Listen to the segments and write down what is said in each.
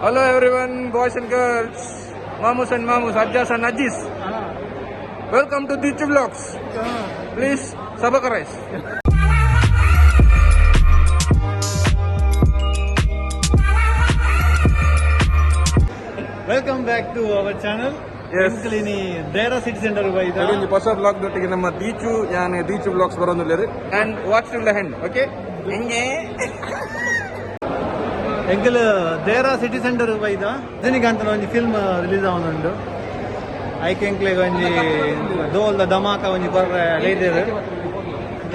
Hello everyone, boys and girls, mamus and mamus, ajjas and ajjis. Welcome to Deechu Vlogs. Please subscribe. Welcome back to our channel. Yes. ಎಂಕುಲಿನಿ Dera city centre ಬೈದ. ಒಂಜಿ ಹೊಸ blog ದೊಟ್ಟಿಗೆ ನಮ್ಮ ದೀಚು ಯಾನ್ ದೀಚು blogs ಬರೋದಿಲ್ಲ and watch till the end, okay? ಹೆಂಗೆ? ಎಂಕಲ್ Dera city centre ಬೈದ. ರಜನಿಕಾಂತನ ಒಂಜಿ film release ಆವೊಂದುಂಡು. ಐಕ್ ಎಂಕ್ಲೆಗ್ ಒಂಜಿ ದೋಲ್ದ ಧಮಾಕ ಒಂಜಿ ಕೊರ್ರೆ ಲೈದೆರ್.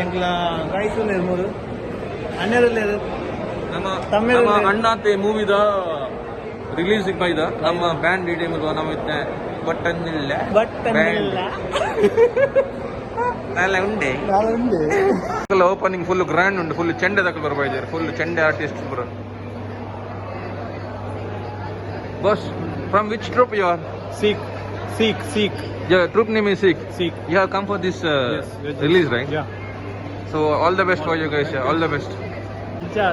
ಎಂಕ್ಲ ಗೈಸ್ ಉಲ್ಲೆರ್, ಮೂರು ಅಣ್ಣೆರುಲ್ಲೆರ್. ನಮ್ಮ ತಮ್ಮೆರು. ನಮ್ಮ ಅಣ್ಣಾತೆ ಮೂವಿದ ರಿಲೀಸ್ ಬೈದ. ನಮ್ಮ ಬ್ಯಾಂಡ್ ಇಡೀ ನಮ್ಮ ಇತ್ತೆ ಬಟ್ಟಂಜಿಲ್ಲ. ಬಟ್ಟಂಜಿಲ್ಲ. ಅಲ್ಲ ಉಂಡೆ. ಓಪನಿಂಗ್ ಫುಲ್ ಗ್ರ್ಯಾಂಡ್ ಉಂಟು. ಫುಲ್ ಚೆಂಡೆ ದಕ್ಕಲು ಬರ್ಬಾ ಫುಲ್ ಚೆಂಡೆ ಆರ್ಟಿಸ್ಟ್ ಬರ. Boss, from which troupe you are? Seek, seek, seek. Your troupe name is Sikh. Seek. You have come for this release, right? Yeah. So all the best for you guys. Yeah. All the best.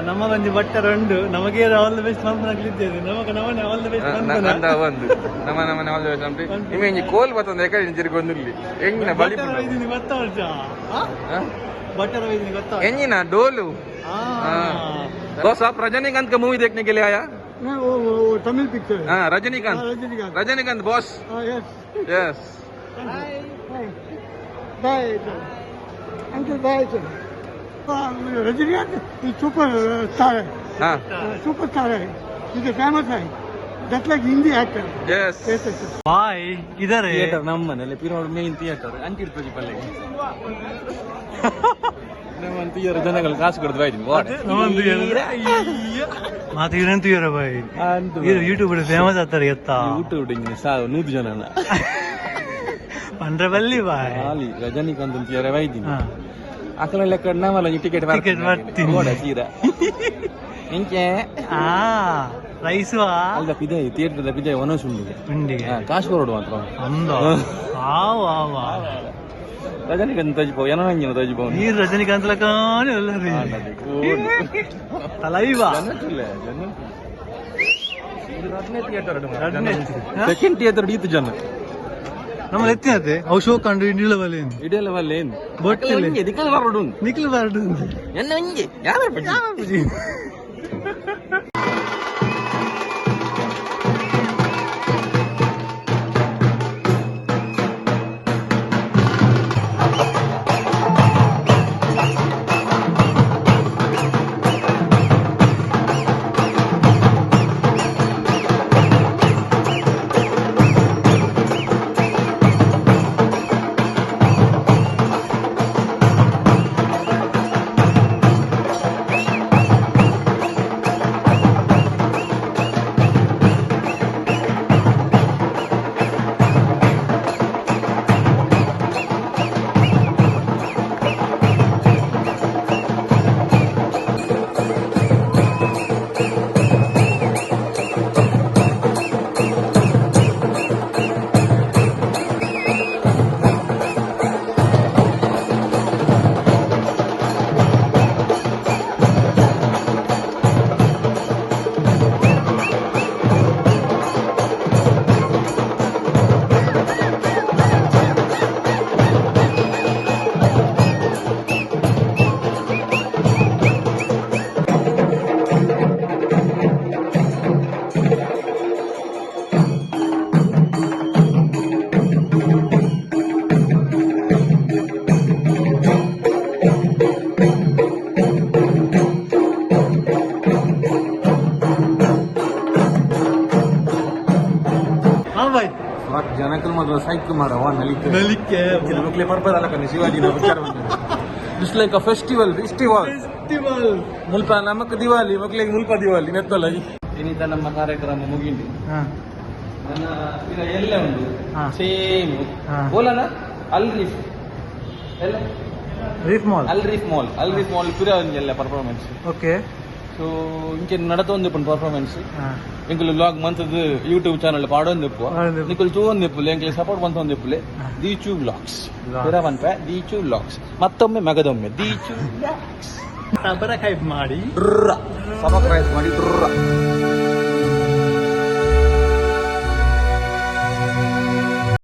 ನಮ್ಮ ಒಂಜಿ butter ಉಂಡು. ನಮಗೆ ಆಲ್ the best ಮನ್ಪುನಕ್ಲಿದ್ದೇವೆ. ನಮಗ ನಮನೆ ಆಲ್ the best ಮನ್ಪುನ. ನಂದ ಒಂದು ನಮ್ಮ ನಮ್ಮನೆ ಆಲ್ the best ಅಂತ. ನಿಮಗೆ ಇಂಜಿ ಕೋಲ್ ಬತ್ತಂದ ಎಕಡೆ ಇಂಜಿರಿ ಗೊಂದಿರ್ಲಿ ಎಂಗಿನ ಬಲಿ. ಬಟ್ಟರ್ ವೈದಿನಿ ಗೊತ್ತಾ ಉಂಟಾ? ಬಟ್ಟರ್ ವೈದಿನಿ ಗೊತ್ತಾ? ಎಂಗಿನ ಡೋಲು. बॉस, आप रजनीकांत का मूवी देखने के लिए आया? वो तमिल पिक्चर है. हाँ, Rajinikanth. Rajinikanth. Rajinikanth boss. Yes. Yes. Bye, uncle, bye sir. Rajinikanth super star है. हाँ. सुपर स्टार है, is famous है, just like Hindi actor. Yes. Yes yes. ಬಾಯ್ ಇದರೇ. ಥಿಯೇಟರ್ ನಮ್ಮ ಮನೇಲಿ ಪಿರೋಡ್ ಮೇನ್ ಥಿಯೇಟರ್ ಅಂಚಿಡ್ತದೆ ಪಲ್ಲೆ. ನಮ್ಮ ಥಿಯೇಟರ್ ಜನಗಳು ಕಾಸು ಕೊಡ್ದು ಬಾಯ್ದು. ಮಾತು ಇರಂತ ಬಾಯ್. ಇದು ಯೂಟ್ಯೂಬ್ ಫೇಮಸ್ ಆಗ್ತಾರೆ ಎತ್ತ. ಯೂಟ್ಯೂಬ್ ಇಂಜಿನ ಸಾವು 100 ಜನ. ಪಂಡ್ರೆ ಬಲ್ಲಿ ಬಾಯ್. ಖಾಲಿ ರಜನಿಕಾಂತ್ ಅಂತ ಬೈದಿನಿ. ಅಕಲ ಲೆಕ್ಕ ನಮ್ಮಲ್ಲ ಟಿಕೆಟ್. Ticket ಬರ್ತೀನಿ. ಓಡ ಸೀದಾ ಇಂಚೆ. ಆ ರೈಸು. ಅಲ್ದ ಪಿದೆ ಥಿಯೇಟರ್ ಪಿದೆ ಒನಸ್ ಉಂಡಿಗೆ. ಉಂಡಿಗೆ. ಕಾಸು ಕೊರಡು ಮಾತ್ರ. ಅಂದ ವಾ ವಾ ವಾ. ರಜನಿಕಾಂತ್ ತಜ್ಪೋ ಏನಂಜಿನ ತಜ್ಪೋ. ನೀರ್ ರಜನಿಕಾಂತ್ ಲಕಾನೆ ಎಲ್ಲರಿ ತಲೈವಾ. ಸೆಕೆಂಡ್ ಥಿಯೇಟರ್ ಈತು ಜನ. ನಮ್ಮ ಎತ್ತಿನತೆ ಅವು ಶೋ ಕಂಡು ಇಂಡಿಲವಲ್ಲಿ. ಇಡೀ ವಲ್ಲ ಏನು. ಬೊಟ್ಟಿಲ್ಲ. ದಿಕ್ಕಲ್ ಬರೋಡು. ನಿಖಿಲ್ ಬಾರ್ಡು. ಎನ್ನ ಒಂಜಿ ಯಾರು. ಹಾ ಬಾಯ್. ಜನಕಲ್ ಮಾತ್ರ ಸೈಕಲ್ ಮಾರ ವಾ ನಲಿಕೆ. ನಲಿಕೆ. ಮಕ್ಕಳಿಗೆ ಪರ್ಪದ ಅಲ್ಲ Shivaji. It's like a festival, festival. Festival. ಮುಲ್ಪ ನಮಕ್ ದಿವಾಲಿ, ಮಕ್ಕಳಿಗೆ ಮುಲ್ಪ ದಿವಾಲಿ ನೆತ್ತಲ್ಲ. ಇನ್ನಿತ ನಮ್ಮ ಕಾರ್ಯಕ್ರಮ ಮುಗಿಂಡಿ. ನನ್ನ ಈಗ ಎಲ್ಲ ಉಂಟು. ಸೇಮ್. ಬೋಲನ ಅಲ್ ರೀಫ್ ಎಲ್ಲ. Reef mall. Al Reef mall, Al Reef mall ಪುರ ಒಂಜಿ ಎಲ್ಲ ಪರ್ಫಾರ್ಮೆನ್ಸ್. ಸೊ ಇಂಚೆ ನಡತೊಂದು ಪರ್ಫಾರ್ಮೆನ್ಸ್. ಎಂಕುಲು ವ್ಲಾಗ್ ಮಂತದ್ದು ಯೂಟ್ಯೂಬ್ ಚಾನಲ್ ಪಾಡೊಂದಿಪ್ಪು. ಪಾಡೊಂದಿಪ್ಪು. ನಿಕುಲು ತೂವೊಂದಿಪ್ಪುಲೆ, ಎಂಕ್ಲೆ ಸಪೋರ್ಟ್ ಮಂತೊಂದಿಪ್ಪುಲೆ. ದೀಚು ವ್ಲಾಗ್ಸ್. ಪಿರ ಪನ್ಪೆ ದೀಚು ವ್ಲಾಗ್ಸ್. ಮತ್ತೊಮ್ಮೆ ಮಗದೊಮ್ಮೆ ದೀಚು ವ್ಲಾಗ್ಸ್. ಸಬರಕೈಬ್ ಮಾಡಿ. ಸಬಕ್ರೈಸ್ ಮಾಡಿ.